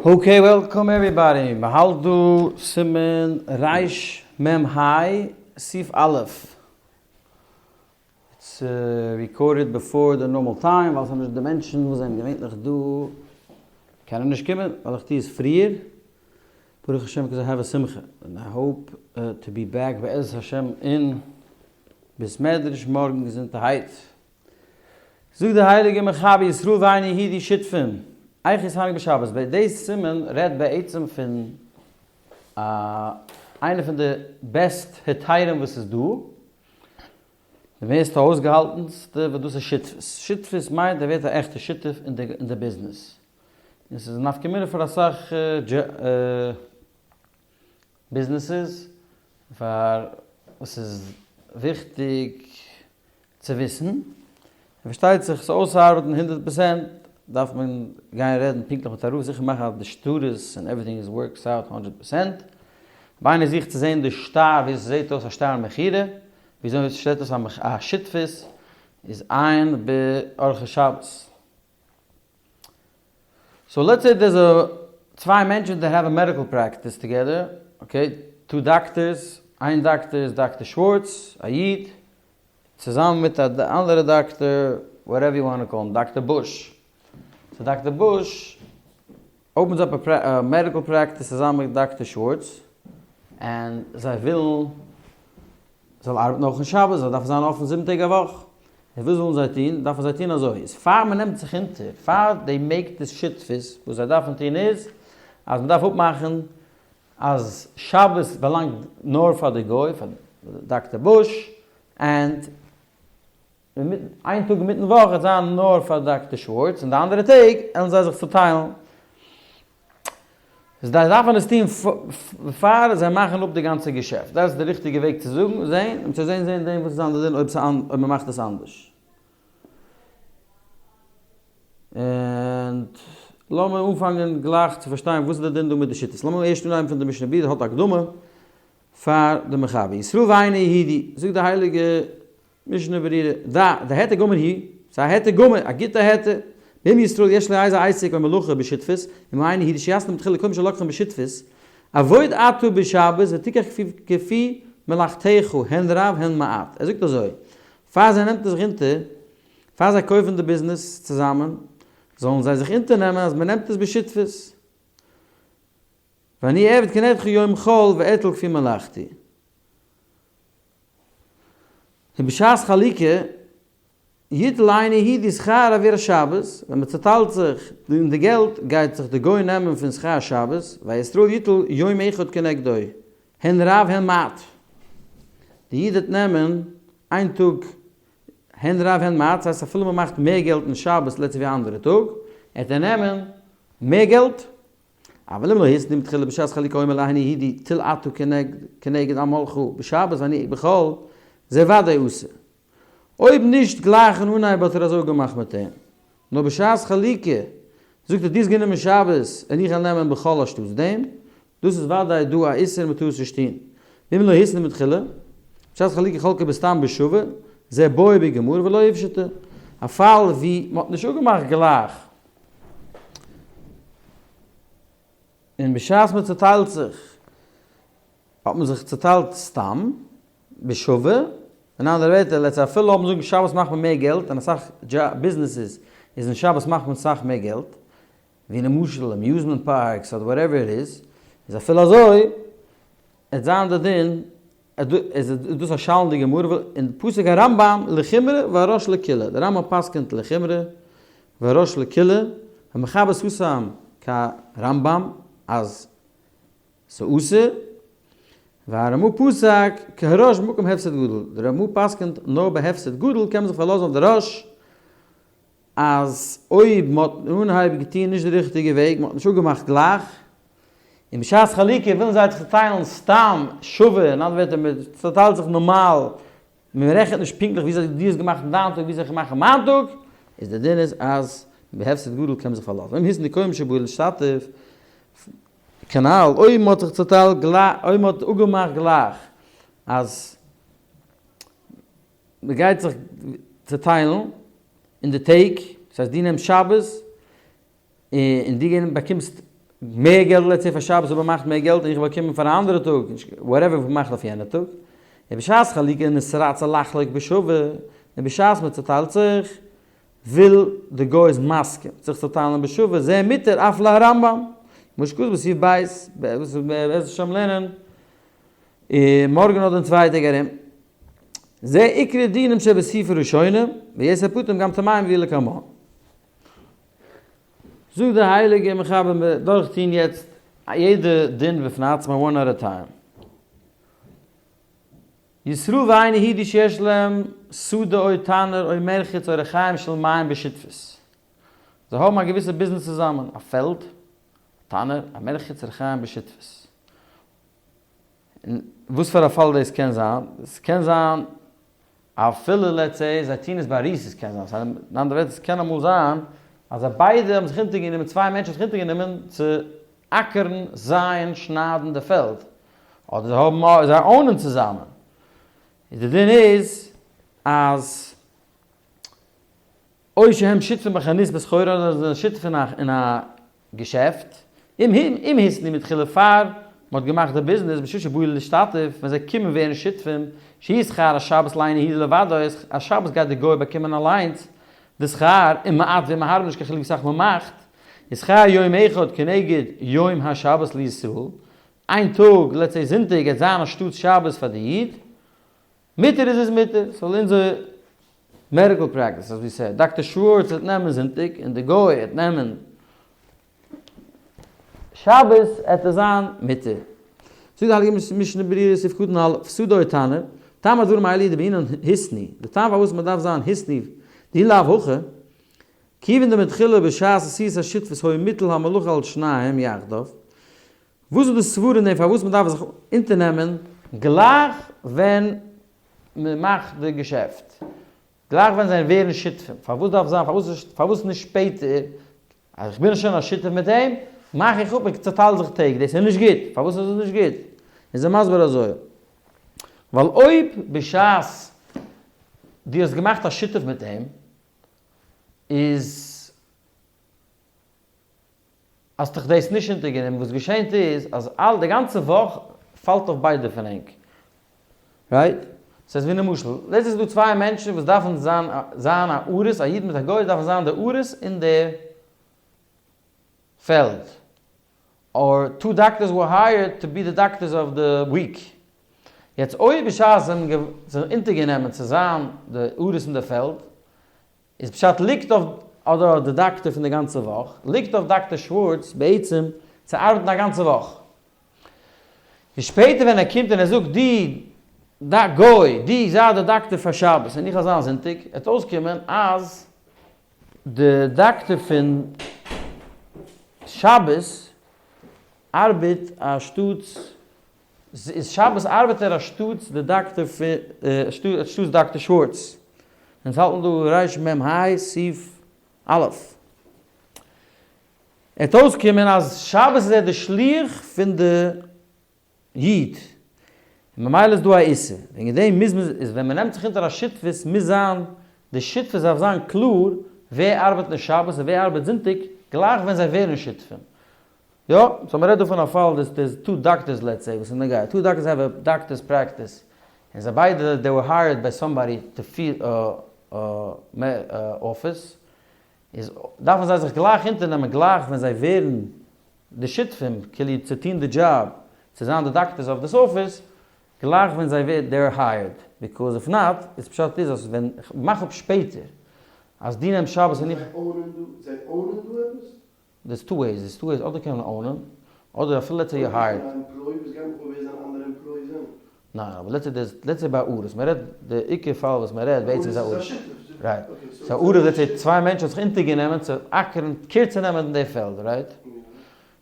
Okay welcome everybody, מ'האלט דא סימן רמ ה סעיף א', it's recorded before the normal time ווייל ס'נישט די מענטשן וואס זענען געווענליך דא קענען נישט קומען ווייל איך טוה עס פריער, ברוך השם because I have a שמחה and I hope to be back בעזרת השם אין בית מדרש מארגן געזונטערהייט. זאגט דער הייליגער מחבר ישראל ואינו יהודי שותפים, איך יתענג בשבת, בעת די סימן רעדט בעצם פון א איינע פון די best היתרים וואס איז דא, די מערסטע אויסגעהאלטענסטע, וואס דאס איז שותפות. שותפות מיינט ער ווערט א עכטע שותף אין די ביזנעס. און ס'איז נפקא מינה פאר אסאך ביזנעסעס, פאר וואס ס'איז וויכטיג צו וויסן, און פארשטייט זיך עס אויסארבעטן הונדרעט פראצענט דארף מען גיין רעדן פונקטליך מיט א רב זיכער מאכן אז די שטרות און everything איז works out הונדרעט פראצענט. אויב איינער זוכט צו זען די שטר ווי עס זעט אויס א שטר מכירה, ווי אזוי עס זעט אויס א שותפות, איז עיין באורחות שבת. So let's say there's a צוויי מענטשן that have a medical practice together, okay, two doctors, איין דאקטער איז דאקטער שווארץ, א איד, צוזאמען מיט א אנדערע דאקטער, whatever you want call him, דאקטער בוש. So דאקטער בוש opens up א medical practice צוזאמען מיט דאקטער שווארץ, און זיי ווילן זאל ארבעטן אויך אין שבת, זיי דארפן זיין אפן זיבן טעג א וואך. און וואס זאלן זיי טון? דארפן זיי טון אזוי, איז פאר מען נעמט זיך אונטער, פאר they make this שותפות, וואס זיי דארפן טון איז, אז מען דארף אפמאכן אז שבת באלאנגט נאר פאר די גוי, פאר דאקטער בוש, and איין טאג אינמיטן וואך וועט זיין נאר פאר דאקטער שווארץ, און די אנדערע טעג וועלן זיי זיך צוטיילן. זיי דארפן עס טון פאר זיי מאכן אפ די גאנצע געשעפט. דאס איז די ריכטיגע וועג צו זאגן, זען, און צו זען זען דעם וואס איז אנדערש דין אויב אויב מען מאכט עס אנדערש. און לאמיר אנפאנגען גלייך צו פארשטיין וואס איז די דין דא מיט די שיטות. לאמיר ערשט אנהייבן פון די משנה ברורה האט א הקדמה פאר די מחבר. ישראל ואינו יהודי, זאגט די הייליגע משנה ברורה, דע, דהיתר גמור הוא, ס'איז א היתר גמור, א גוטע היתר, ואם ישראל יש לו איזה עסק או מלאכה בשותפות, עם האינו יהודי שיתנה מתחילה כל מי שלקחם בשותפות, עבוד אתה בשבת ותיקח כפי מלאכתך הן רב הן מעט. ער זאגט אזוי, פאר זיי נעמט זיך אונטער, פאר זיי קויפן די ביזנעס צוזאמען, זאלן זיי זיך אונטערנעמען אז מען נעמט עס בשותפות. ואני אעבד כנגדך יום חול ואטול כפי מלאכתי. און בשעת חלוקה, יטול אינו יהודי שכר עבור השבת, ווען מען צעטיילט זיך אין די געלט, גייט זיך די גוי נעמען פון שכר שבת, וישראל יטול יום אחד כנגדו, הן רב הן מעט. די איד וועט נעמען איין טאג הן רב הן מעט, ס'הייסט אפילו מען מאכט מער געלט אין שבת let's say ווי א אנדערע טאג, וועט ער נעמען מער געלט, אבל אם לא התנו מתחילה בשעת חלוקה אומר לאינו יהודי טול אתה כנגד עמלך בשבת ואני בחול, זה ודאי אסור. אויב נישט גלייך אין אנהייב האט ער אזוי געמאכט מיט אים, נאר בשעת חלוקה זאגט ער דו האסט גענומען שבת און איך וועל נעמען בחול אנשטאטס דעם, דאס איז ודאי דא א איסור מען טאר עס נישט טון. ואם לא התנו מתחילה בשעת חלוקה חלקו בסתם בשווה, זה בעי בגמרא ולא איפשיטא. א פאל ווי מען האט נישט אפגעמאכט גלייך. און בשעת מען צוטיילט זיך, האט מען זיך צוטיילט סתם, בשווה, אין אנדערע ווערטער, let's say אפילו לאמיר זאגן שבת מאכט מען מער געלט, און אסאך ביזנעסעס איז אין שבת מאכט מען סאך מער געלט, ווי למשל amusement parks אדער whatever it is, איז אפילו אזוי, עט זיין די דין איז דאס א שאלה אין די גמרא, און פסק הרמב ם לחומרא והראש לקולא, דער רמב ם פסק'נט לחומרא והראש לקולא, המחבר סתם כרמב ם אז ס'אסור, והרמא פסק כהראש במקום הפסד גדול, דער רמא פסק'נט נאר ביי הפסד גדול קען מען זיך פארלאזן אויף די ראש, אז אויב מען האט אין אנהייב געטון נישט די ריכטיגע וועג, מען האט נישט אפגעמאכט גלייך, און בשעת חלוקה ווילן זיי זיך צוטיילן סתם שווה, אין אנדערע ווערטער מען צוטיילט זיך נארמאל, מען רעכנט נישט פונקטליך וויאזוי דו האסט געמאכט אין דיין טאג וויאזוי איך מאך אין מיין טאג, איז די דין איז אז בהפסד גדול קען מען זיך פארלאזן. ואם התנו קודם שבאו להשתתף כנל, אויב מען האט זיך צוטיילט גלייך, אויב מען האט אפגעמאכט גלייך אז מען גייט זיך צוטיילן אין די טעג, דאס הייסט דו נעמסט שבת און דו באקומסט. מער געלט let's say פאר שבת אויב ער מאכט מער געלט און איך באקום פאר א אנדערע טאג, whatever איך מאך אויף יענע טאג. און בשעת חלוקה נתרצה לחלוק בשווה, און בשעת מען צוטיילט זיך, וויל די גוי איז מסכים זיך צו טיילן בשווה, זה מותר אף להרמב"ם. כמו שכתוב בסעיף ב', וואס בעזרת השם לערנען מארגן אדער אין צוויי טעג ארום. זה עיקרי דינים שבסעיף הראשונה, ויתר פרטים גם טמאים ווי לקמן. זאגט דער הייליגער מחבר מיר דורך טוהן יעצט יעדע דין בפני עצמו one at a time. ישראל ואינו יהודי שיש להם שדה או תנור או מרחץ או רחיים של מים בשותפות. זיי האבן א געוויסע ביזנעס צוזאמען, א פעלד, א תנור, א מרחץ, רחיים בשותפות. און וואס פאר א פאל דאס קען זיין? עס קען זיין אפילו let's say זיי טוהן עס באריסות קען זיין, סא אין אנדערע ווערטער עס קען אמאל זיין אז זיי ביידע האבן זיך אונטערגענומען, צוויי מענטשן האבן זיך אונטערגענומען צו אקערן, זייען, שניידן די פעלד, אדער זיי האבן זיי own ען צוזאמען, איז די דין איז אז או שהם שותפים בחנות בסחורה אדער זיי זענען שותפים אין א געשעפט, אם התנו מתחילה פאר מען האט געמאכט די ביזנעס בשעה שבאו להשתתף ווען זיי קומען ווערן שותפים, שיהא שכר השבת לאינו יהודי לבדו אז שבת גייט די גוי באקומען אליינס די שכר, אם מעט ואם הרבה נישט קיין חילוק ווי סאך מען מאכט, איז שכר יום אחד כנגד יום השבת לישראל, איין טאג let's say זונטאג גייט זיין אנשטאט שבת פאר די איד, מותר איז עס מותר, ס'זאל אונזער medical practice as we said, דאקטער שווארץ וועט נעמען זונטאג און די גוי וועט נעמען שבת עט עס זיין מותר. זאגט די הייליגע משנה ברורה סעיף קטן א', שדה או תנור, טעם הדברים האלה דבעינן התנו, די טעם פארוואס מען דארף זיין התנו דאי לאו הכי, כיוון דמתחילה בשעת עשיית השותפות היה מוטל המלאכה על שניהם יחדיו, וואס איז די סברה אין דעם פארוואס מען דארף זיך אונטערנעמען גלייך ווען מען מאכט די געשעפט, גלייך ווען זיי ווערן שותפים, פארוואס דארף זיין, פארוואס נישט שפעטער, אז איך בין שוין א שותף מיט אים, מאך איך אפ און צעטייל זיך טעג, דאס איז נישט גוט, פארוואס איז עס נישט גוט? איז ער מסביר אזוי, ווייל אויב בשעת דו האסט געמאכט א שותף מיט אים, איז האסט דיך דאס נישט אונטערגענומען, וואס געשענט איז אז אל די גאנצע וואך פאלט אויף ביידע פון ענק, right? ס'איז ווי למשל, let's say ס'איז דא צוויי מענטשן וואס דארפן זיין זיין א אריס, א איד מיט א גוי דארפן זיין די אריס אין די פעלד, or two doctors were hired to be the doctors of the week. יעצט אויב בשעת זיי האבן זיך אונטערגענומען צו זיין די אריס אין די פעלד, איז פשט ליגט אויף אדער די דאקטער פון די גאנצע וואך, ליגט אויף דאקטער שווארץ בעצם צו ארבעטן א גאנצע וואך. און שפעטער ווען ער קומט און ער זאגט דו גוי, דו זיי די דאקטער פאר שבת און איך וועל זיין זונטאג, וועט אויסקומען אז די דאקטער פון שבת ארבעט אנשטאטס איז שבת ארבעט ער אנשטאטס די דאקטער פון אנשטאטס דאקטער שווארץ. אונז האלטן דא רמ ה סעיף א'. עט אויסקומען אז שבת איז ער די שליח פון די איד, און ממילא איז דא א איסור, וועגן דעם מוז מען, איז ווען מען נעמט זיך אונטער א שותפות מוז זיין, די שותפות דארף זיין קלאר ווער ארבעט אין שבת און ווער ארבעט זונטאג, גלייך ווען זיי ווערן שותפים. יא, so מען רעדט דא פון א פאל דאס דאס two doctors let's say וואס איז נוגע, two doctors have a doctors practice, און זיי ביידע they were hired by somebody to פיל א אפיס, איז דארפן זיי זיך גלייך אונטערנעמען גלייך ווען זיי ווערן די שותפים כאילו צו טון די דזשאב צו זיין די דאקטערס אויף דאס אפיס גלייך ווען זיי ווערן they're hired because if not איז פשט איז אז ווען איך מאך אפ שפעטער אז דו נעמסט שבת און איך זיי own ען דא? זיי own ען דא עפעס? there's two ways, there's two ways אדער קען מען own ען, אדער אפילו let's say you hired. אויב ביסטו א employee וואס גייט מיך אן ווער זיין אנדערע employees זענען? ניין אבער let's say דערס let's say ביי אריס מען רעדט די עיקר פאל וואס מען רעדט בעצם איז א אריס. right. so אריס let's say צוויי מענטשן האט זיך אונטערגענומען צו אקערן קעיר צו נעמען אין די פעלד right?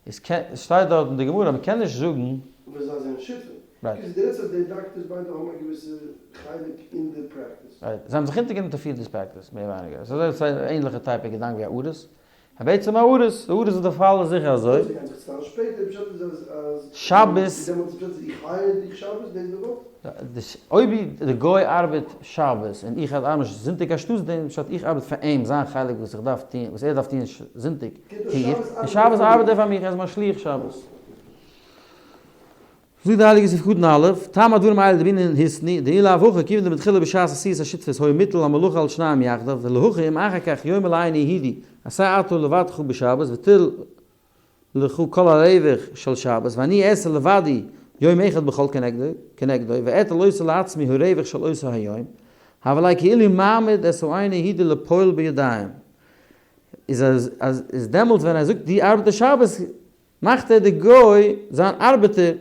איז קען שטייט דארט אין די גמרא מען קען נישט זאגן. אבער זיי זענען שותפים. right. because דו רעדסט אז די דאקטערס ביידע האבן א געוויסע חלק אין די practice. right. זיי האבן זיך אונטערגענומען צו פירן דאס practice מער ווייניגער. ס'איז אזוי ענליכע type געדאנק ווי א אריס. בעצם הערות, הערות איז די פאל איז זיכער אזוי. זיי גייען זיך צוטיילן שפעטער, פשט איז אז אז שבת. דעמאלטס פשט איז איך hire דיך שבת, דאס איז די ווארט? אויב די גוי ארבעט שבת און איך ארבעט זונטאג אנשטאטס דעם, פשט איך ארבעט פאר אים זיין חלק וואס איך דארף טון, וואס ער דארף טון זונטאג טו איך, און שבת ארבעט ער פאר מיך, ער איז מיין שליח שבת. זאגט די הייליגע סעיף קטן א', טעם הדברים האלה דבענין התנו, דאי לאו הכי כיוון דמתחילה בשעת עשיית השותפות היה מוטל המלאכה על שניהם יחדיו, ולהכי אם אחר כך יאמר לאינו יהודי עשה אתה לבדך בשבת וטול לך כל הרווח של שבת ואני אעשה לבדי יום אחד בחול כנגדו ואטול אותו לעצמי הרווח של אותו היום, הוה ליה כאילו מעמיד את האינו יהודי לפועל בידיים. איז אז איז דעמאלטס ווען ער זאגט דו ארבעט שבת מאכט ער די גוי זיין ארבעטער,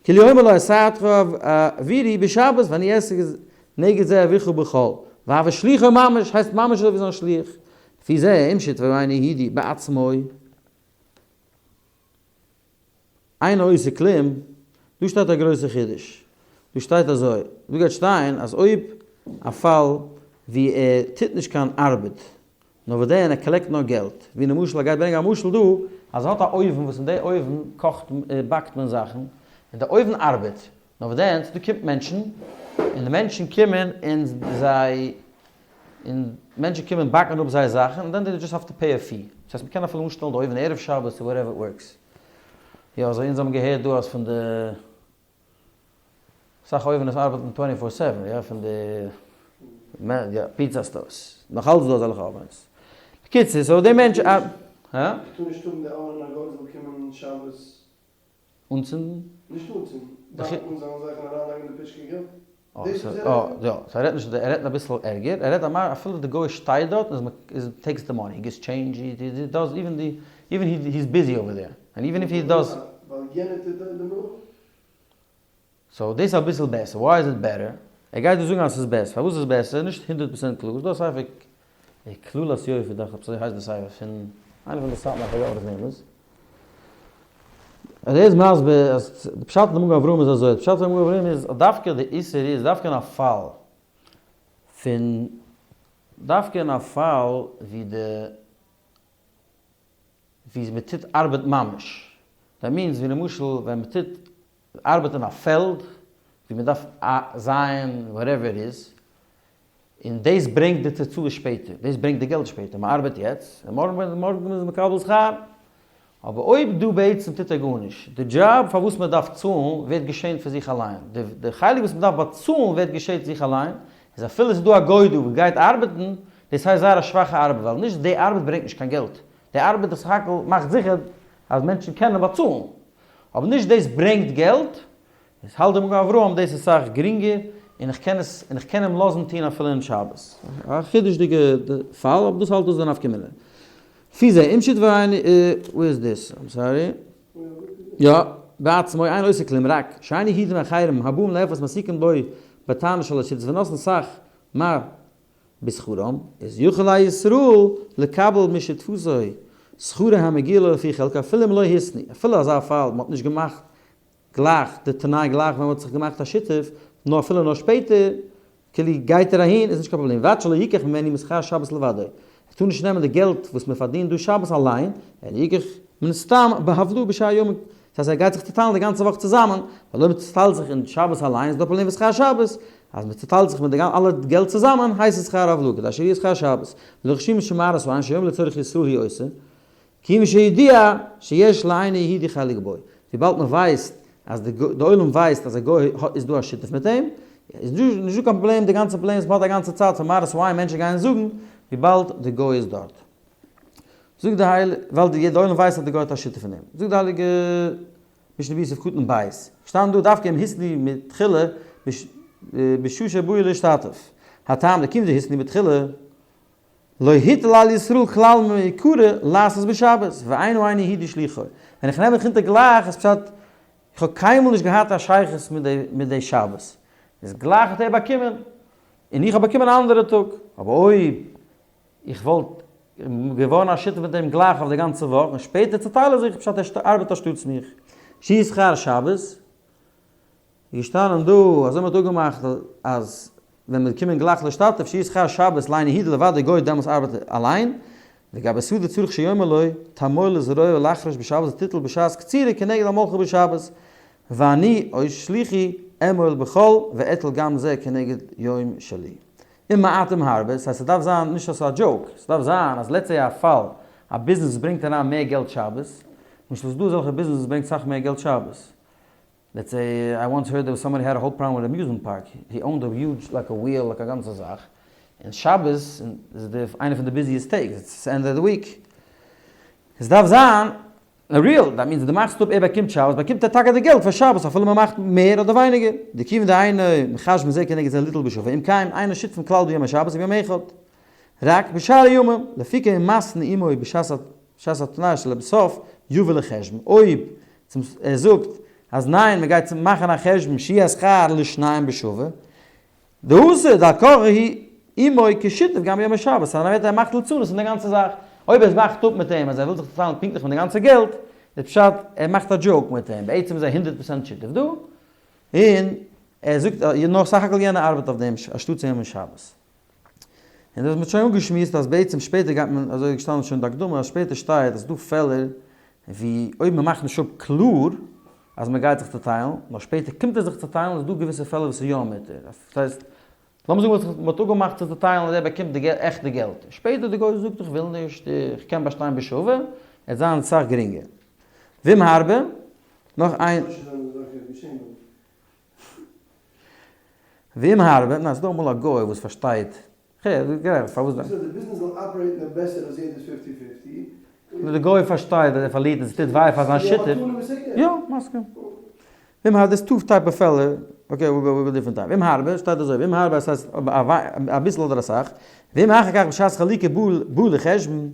כאילו אומר לו עשה אתה עבורי בשבת ואני אעשה נגד זה עבורך בחול, והוה שליחו ממש, הייסט ממש אזוי ווי זיין שליח, לפי זה אם שותפו אינו יהודי בעצמו אינו עושה כלום, דא שטייט א גרויסע חידוש, דא שטייט אזוי, דא גייט שטיין אז אויב א פאל ווי ער טוט נישט קיין ארבעט, נאר וואס דען ער collect נאר געלט, ווי למשל ער גייט ברענגען א משל דא, אז ער האט א אויוון וואס אין די אויוון קאכט באקט מען זאכן, און די אויוון ארבעט, נאר וואס דען ס'דא קומט מענטשן, און די מענטשן קומען און זיי און מענטשן קומען באקן אפ זייער זאכן, און then they just have to pay a fee, דאס הייסט מ'קען אפילו אנשטעלן די אויוון ערב שבת צו whatever it works. יא אזוי אונז האבן געהערט דא אז פון די אסאך אויווענעס ארבעטן twenty four seven, יא, פון די יא, pizza stores. נאך אלץ דא אזעלכע אויווענעס. בקיצור, so די מענטש אר. הא? איך טאר נישט האבן די אווען א גוי זאל קומען שבת. אנצינדן? נישט אנצינדן, באקן זיינע זאכן אריינלייגן די פושקע געלט. דאס איז ער רעדט? יא, so ער רעדט נישט, ער רעדט אביסל ערגער, ער רעדט אז אפילו די גוי שטייט דארט און איז takes the money, he gives change, he does even the, even he is busy over there, and even if he does. ווייל יענער טוט די מלאכה? so דאס איז אביסל בעסער, why is it better? ער גייט דא זאגן אז ס'איז בעסער, פארוואס איז בעסער? נישט 100% קלאר, ס'איז דא א ספר כלולת יופי דאכט זיך אזוי הייסט די ספר פון איינער פון די סאטמאר כ'ווייס נישט ווער עס איז. ער איז מסביר אז די פשט אין די מגן אברהם איז אזוי, די פשט אין די מגן אברהם איז אז דווקא די איסור איז דווקא אין א פאל פון דווקא אין א פאל ווי די ווי מען טוט ארבעט ממש, that means ווי למשל ווען מען טוט ארבעט אין א פעלד ווי מען דארף זייען whatever it is, און דאס ברענגט די תוצאה שפעטער, דאס ברענגט די געלט שפעטער, מען ארבעט יעצט, און מארגן מארגן איז מקבל שכר, אבער אויב דא בעצם טוט ער גארנישט, די דזשאב פארוואס מען דארף צאלן ווערט געשען פון זיך אליין, די חלק וואס מען דארף באצאלן ווערט געשעט זיך אליין, איז אפילו עס איז דא א גוי דא וואס גייט ארבעטן, דאס הייסט זייער א שוואכע ארבעט, ווייל נישט די ארבעט ברענגט נישט קיין געלט, די ארבעט איז סך הכל מאכט זיכער אז מענטשן קענען באצאלן, אבער נישט דאס ברענגט געלט, איז האלט די מגן אברהם דאס איז סאך גרינגער און איך קען עס און איך קען אים לאזן טון אפילו אין שבת. א חידוש'דיגע פאל אבער דאס האלט אויס די נפקא מינה. לפי זה אם שותפו אינו וואו איז דאס? I'm sorry. יא, בעצמו אינו עושה כלום רק שאין יהודים אחרים הבאים לאפות מעסיקים בו בטענה של השותפות ונותן סך מה בשכרם איז יכול הישראל לקבל משותפותו שכרו המגיע לו לפי חלקו אפילו אם לא התנו אפילו אזא פאל מען האט נישט געמאכט גלייך די תנאי גלייך ווען מ'האט זיך געמאכט א שותף, נאר אפילו נאר שפעטער, כאילו גייט ער אהין איז נישט קיין פראבלעם, ועד שלא יקח ממנו משכר שבת לבדו, ער טאר נישט נעמען די געלט וואס מען פארדינט דא שבת אליין, אלא יקח מן סתם בהבלעה בשאר ימים, דאס הייסט ער גייט זיך צוטיילן די גאנצע וואך צוזאמען, ווייל אויב מען צוטיילט זיך אין שבת אליין איז דא א פראבלעם פון שכר שבת, אז מען צוטיילט זיך מיט די אלע געלט צוזאמען הייסט עס שכר הבלעה, כדי שיהיה שכר שבת, ולא חשיבים שמראות העין שיאמר לצורך ישראל הוא עושה, כיוון שידוע שיש לאינו יהודי חלק בו, וויבאלד מען ווייסט אז די עולם ווייסט אז א גוי איז דא א שותף מיט אים, איז נישט דא קיין פראבלעם, די גאנצע פראבלעם איז מען האט א גאנצע צייט פון מראית העין מענטשן גייען זאגן וויבאלד די גוי איז דארט. זאגט די הייל ווייל די עולם ווייסט אז די גוי האט א שותף אין אים. זאגט די הייליגע משנה ברורה סעיף קטן ב', שטאנען דא דווקא אם התנו מתחילה בשעה שבאו להשתתף, הטעם דכיון דהתנו מתחילה לא הוטל על ישראל כלל מעיקרא לעשות בשבת, ואין האינו יהודי שליחו. ווען איך נעם מיך אונטער גלייך איז פשט איך האב קיינמאל נישט געהאט א שייכות מיט די שבת, איז גלייך האט ער באקומען, און איך האב באקומען א אנדערע טאג, אבער אויב איך וואלט געווארן א שותף מיט אים גלייך אויף די גאנצע וואך, און שפעטער צוטייל איך זיך, פשט ער ארבעט אנשטאטס מיך. שיעור שכר שבת. איז געשטאנען דא אזוי מ'האט אפגעמאכט אז ווען מ'וועט קומען גלייך להשתתף שיהיה שכר שבת לאינו יהודי לבדו גוי דעמאלטס ארבעט ער אליין. לגבי שדה צריך שיאמר לו, תמול לזרוע ולחרוש בשבת ותיטול בשעת קצירה כנגד עמלך בשבת, ואני או שליחי אמול בחול ואטול גם זה כנגד יום שלי. אם מעט אם הרבה, ס'הייסט ס'דארף זיין נישט אז ס'איז א joke, ס'דארף זיין אז let's say א פאל א ביזנעס וואס ברענגט אריין מער געלט שבת, למשל ס'איז דא אזעלכע ביזנעס וואס ברענגט סאך מער געלט שבת, let's say I once heard that somebody had a whole problem with amusement park, he owned a huge like a wheel like א גאנצע זאך, און שבת איז די איינע פון די busiest טעג, it's end of the week, עס דארף זיין real, that means דו מאכסט אפ ער באקומט שבת באקומט ער טאקע די געלט פאר שבת אפילו מען מאכט מער אדער ווייניגער, דכיון דאינו מחשבן זה כנגד זה ליטול בשווה, אם כן אינו שותפין כלל ביום השבת וביום אחד, רק בשאר הימים, לפי כן מתנה עמו בשעת התנאי שלבסוף יבא לחשבון, אויב צום ער זאגט אז ניין מען גייט מאכן א חשבון שיהיה שכר לשניים בשווה, דאס דעל כרחו עמו כשותף גם ביום השבת, אז ער מאכט ליצנות פון די גאנצע זאך, אויב ער מאכט אפ מיט אים אז ער וויל זיך צוטיילן פונקטליך פון די גאנצע געלט, איז פשט ער מאכט א joke מיט אים, בעצם איז ער 100% שותף דא, און ער זאגט נאר סך הכל יענער ארבעט אויף דעם אנשטאט צו יום שבת. און דאס האט מען שוין אנגעשמועסט אז בעצם שפעטער גייט מען, אזוי איז געשטאנען שוין אין די הקדמה, אז שפעטער שטייט אז ס'דא פעלער ווי אויב מען מאכט נישט אפ קלאר אז מען גייט זיך צוטיילן, נאר שפעטער קומט ער זיך צוטיילן, איז דא געוויסע פעלער וואס איז יא מותר. דאס הייסט, לאמיר זאגן מען האט אפגעמאכט צו צוטיילן אז ער באקומט די עכטע געלט, שפעטער די גוי זאגט איך וויל נישט, איך קען באשטיין בשווה, עס זיין אסאך גרינגער. ואם הרבה, נאך איין. ואם הרבה, ניין ס'דא אמאל א גוי וואס פארשטייט, כ'הער, פארוואס דען? די ביזנעס זאל operate ן בעסער אז יעדער איז fifty fifty. נו די גוי פארשטייט אז ער פארלירט און ס'טוט וויי פאר זיין שותף. יא, מסכים. ואם הרבה, דאס טו type of פעלער, okay we'll go different type. ואם הרבה, שטייט אזוי, ואם הרבה עס הייסט אביסל אדער אסאך, ואם אחר כך בשעת חלוקה בא לחשבון,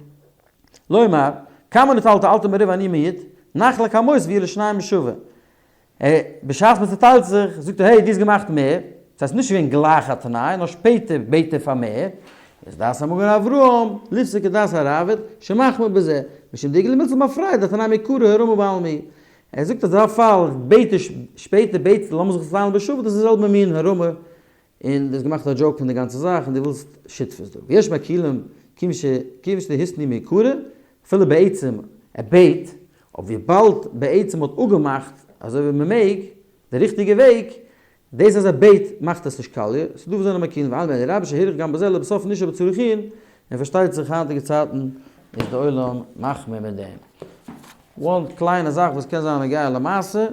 לומר, כמה נטלת אתה מרובה אני מיעוט, נחלק המעות ויהיו לשניים בשווה. בשעת מען צעטיילט זיך, זאגט ער, hey, דו האסט געמאכט מער, דאס הייסט נישט געווען גלייך א תנאי, נאר שפעטער בעט ער פאר מער, איז דעת המגן אברהם, לפסוק כדעת הראב"ד, שמחמיר בזה, משום דאיכא למילתא למפרע דהתנאי מעיקרא הערמה בעלמא היא. ער זאגט אז אזא פאל, בעט ער שפעטער בעט ער לאמיר זיך צעטיילן בשווה, דאס איז די זעלבע מין הערמה, און דו האסט געמאכט א joke פון די גאנצע זאך, און דו ווילסט שותפות דא. ויש מקילים, כיוון שהתנו מעיקרא, אפילו בעצם ער בעט, אבער וויבאלד בעצם האט אפגעמאכט אזוי ווי מען מעג, די ריכטיגע וועג, דאס אז ער בעט מאכט עס נישט קאליע, ס'איז דא וואס זענען מקיל ואין ואין רבי שהאריך גם בזה לבסוף נשאר בצריכין, און פארשטייט זיך היינטיגע צייטן איז די עולם מחמיר מיט דעם. one קליינע זאך וואס קען זיין נוגע למעשה,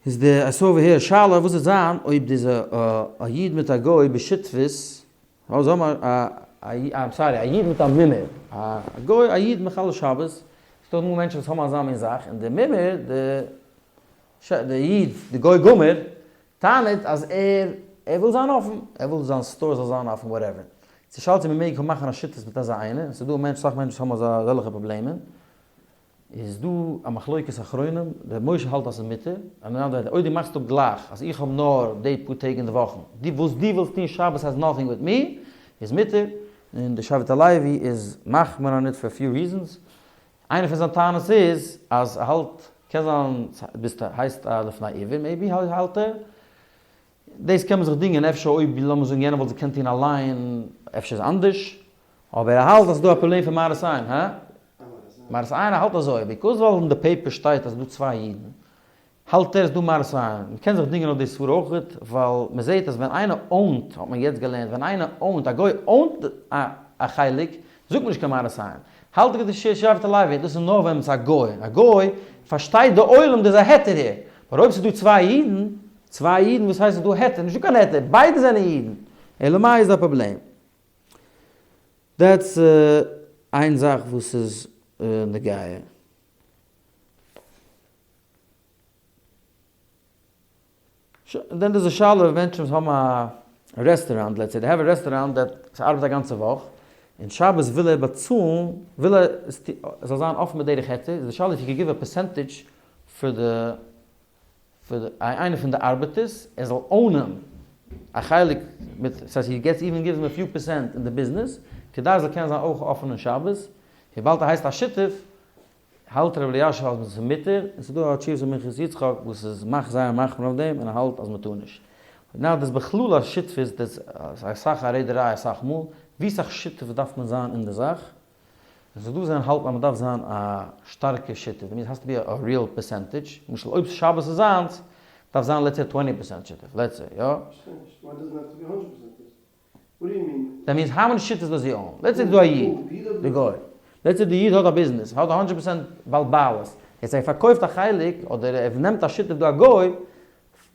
איז די אסור והעיר שאלה וואס וועט זיין אויב די איז א איד מיט א גוי בשותפות, זאל מען א I'm sorry א איד מיט א מומר, א גוי א איד מחלל שבת, ס'דא אמאל מענטשן וואס האבן אזא מין זאך, און די מומר, די איד, די גוי גמור, טענה'ט אז ער ער וויל זיין אפן, ער וויל זיין store זאל זיין אפן whatever. צו שאלת צו מ'מעג מאכן א שותפות מיט אזא איינער, ס'דא מענטש סאך מענטשן וואס האבן אזעלכע פראבלעמען, איז דא א מחלוקת אחרונים, ר' משה האלט אז ס'איז מותר, און אנדערע ווערטער אויב דו מאכסט אפ גלייך אז איך האב נאר די פאר טעג אין די וואכן, דו וואס דו ווילסט טון שבת has nothing with me, איז מותר, און די שבט הלוי איז מחמיר on it for few reasons, איינע פון זיין טענות איז אז ער האלט, קען זיין ביסט הייסט א לפני עיוור maybe האלט ער, דאס קען מען זיך דינגען אפשר אויב לאמיר זאגן יענער וואלט עס געקענט טון אליין אפשר איז אנדערש, אבער ער האלט אז ס'איז דא א פראבלעם פון מראית עין, הא? מראית עין ער האלט אזוי, because ווייל אין די paper שטייט אז ס'איז דא צוויי אידן, האלט ער איז דא מראית עין, מ'קען זיך דינגען אויף די סברא אויכעט, ווייל מ'זעט אז ווען איינער own ט, האט מען יעצט געלערנט, ווען איינער own ט, א גוי own ט א חלק, זאגט מען נישט קיין מראית עין. האלט איך די שבט הלוי, דאס איז נאר ווען ס'איז א גוי, א גוי פארשטייט די עולם דאס איז א היתר הער, אבער אויב ס'איז דא צוויי אידן, צוויי אידן וואס הייסט ס'איז דא היתר, נישטא קיין היתר, ביידע זענען אידן, אלא מאי איז א פראבלעם. that's איין זאך וואס איז נוגע. then איז די שאלה אויב מענטשן וואס האבן א רעסטוראנט, let's say they have a restaurant that ס'ארבעט א גאנצע וואך, און שבת וויל ער באצאלן, וויל ער עס זאל זיין אפן בדרך היתר, איז די שאלה if you could give a percentage פאר די פאר די איינע פון די ארבעטערס ער זאל own ען א חלק מיט, ס'הייסט he gets even gives him a few percent אין די ביזנעס, כדי ער זאל קענען זיין אויך אפן אין שבת, וויבאלד ער הייסט א שותף, האלט רבי אלישיב אז ס'איז מותר, און ס'איז דא א תשובת מנחת יצחק וואס איז מאכט זייער מחמיר אויף דעם און ער האלט אז מ'טאר נישט. now דאס בכלל א שותפות דאס איז אסאך א רעדעריי אסאך מאל, ווי סאך שותף דארף מען זיין אין די זאך? און ס'איז דא וואס זענען האלטן אז מ'דארף זיין א שטארקע שותף, that means has to be a real percentage, למשל אויב שבת איז זיינס, דארף זיין let's say 20% שותף, let's say, יא? פארשטיי נישט, why doesn't have to be 100%? What do you mean? That means how many שותפות does he own? Let's say דא א איד, די גוי. Let's say די איד האט א ביזנעס, האט 100% בעל בעלות. יעצט ער פארקויפט א חלק, אדער ער נעמט א שותף דא א גוי,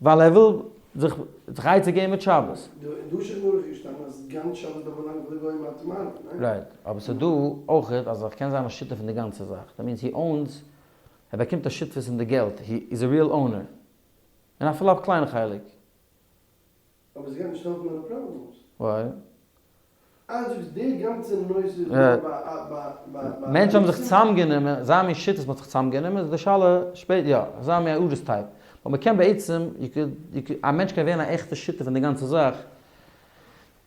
ווייל ער וויל זיך זיך עצה געבן מיט שבת. דא שולחן ערוך איז געשטאנען אז גאנץ שבת דארף באלאנגען פאר די גוים עד מערב, ניין? Right, אבער ס'איז דא אויכעט אז ער קען זיין א שותף אין די גאנצע זאך. That means he owns, ער באקומט א שותפות אין די געלט, he is a real owner. און אפילו א קליינע חלק. אבער עס גייט נישט העלפן מיינע problems. Why? אה, זאגסט די גאנצע נושא איז נאר ביי ביי ביי. מענטשן האבן זיך צוזאמגענומען, זיי האבן שיטות מ'האט זיך צוזאמגענומען, איז די שאלה שפעט, יא, זיי האבן א ארעסט type. אבער מ'קען בעצם, א מענטש קען ווערן א עכטע שותף אין די גאנצע זאך.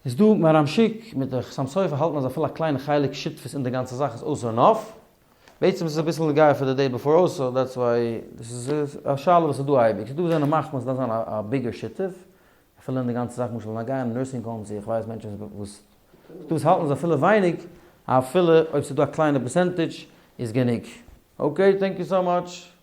איז דא מהר"ם שיק מיט די חתם סופר האלטן אז אפילו א קליינע חלק שותפות אין די גאנצע זאך איז אויך enough. בעצם איז עס אביסל נוגע פאר די day before אויך, that's why דאס איז א שאלה וואס איז דא אייביג. ס'איז דא וואס זענען מחמיר אז ס'דארף זיין א bigger שותף, אפילו אין די גאנצע זאך, למשל נוגע אין nursing homes, איך ווייס מענטשן וואס דאס האלטן זיי אפילו ווייניג, אפילו אויב ס'איז דא א קליינע percentage איז גענוג. Okay, thank you so much.